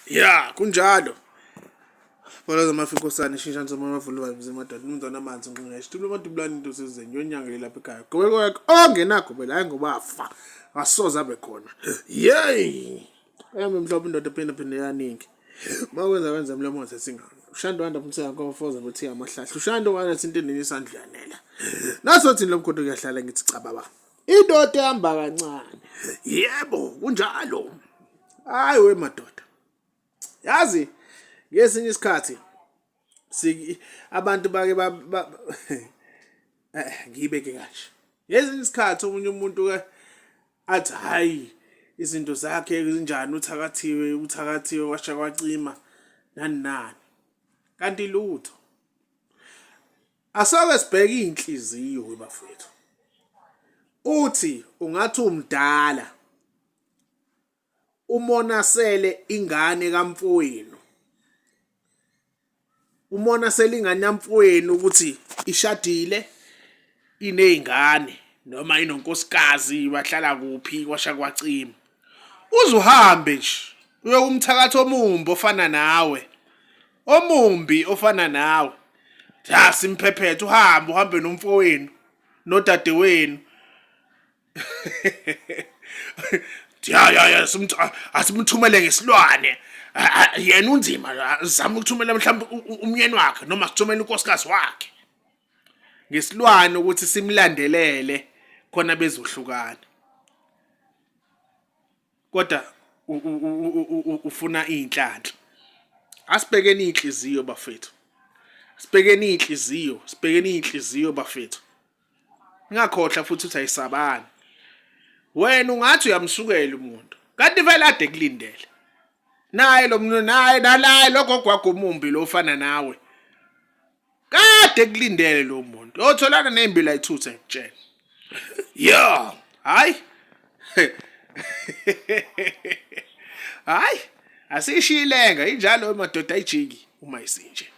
Ya, kunjalo. Boloza amafinkosana ishintsha nsomo amavulu vibes emadoda umzana amanzi nginqina isitulo amadubulani into sezenyo onyanga lapha ekhaya. Gobela kwakho ongenagobela hayi ngoba afa. Asoze abe khona. Yey! Ayami mhlawumbe indoda phinde phinde yaningi. Makwenza wenza umlomo wasesingane. Ushando wanda umtheka kofoza bethi amahlahla. Ushando wanda thinta nini isandla yanela. Naso thina lomkhonto kuyahlala ngithi cha baba. Indoda ehamba kancane. Yebo, kunjalo. Hayi we madoda. Yazi ngesinye isikhathi abantu bake ba eh ngiyibeke kanje. Ngesinye isikhathi omunye umuntu ke athi hayi izinto zakhe zinjani uthakathiwe uthakathiwe washa kwacima nani nani. Kanti lutho. Asake sibheke inhliziyo webafethu. Uthi ungathi umdala umonasele ingane kamfowenu. Umonasele ingane yamfowenu ukuthi ishadile inezingane noma inonkosikazi bahlala kuphi kwasha kwacima. Uzuhambe nje uyokumthakatha omumbi ofana nawe. Omumbi ofana nawe. Ja simphephethe uhambe uhambe nomfowenu nodadewenu. Ya ya ya asimthumele ngesilwane. Yena unzima zama ukuthumela mhlawumbe umyeni wakhe noma sithumele unkosikazi wakhe. Ngesilwane ukuthi simlandelele khona bezohlukana. Kodwa ufuna iy'nhlanhla. Asibhekeni iy'nhliziyo bafethu. Sibhekeni iy'nhliziyo, sibhekeni iy'nhliziyo bafethu. Ngingakhohlwa futhi ukuthi ayisabani. Wena ungathi uyamsukela umuntu. Kanti vele ade kulindele. Naye lo muntu naye nalaye lo gogo wakho omumbi lo ofana nawe. Kade kulindele lo muntu. Uyotholana nembila ithutha ngikutshela. Yeah, hayi. Hayi, asishiyilenga injalo madoda ayijiki uma isinje.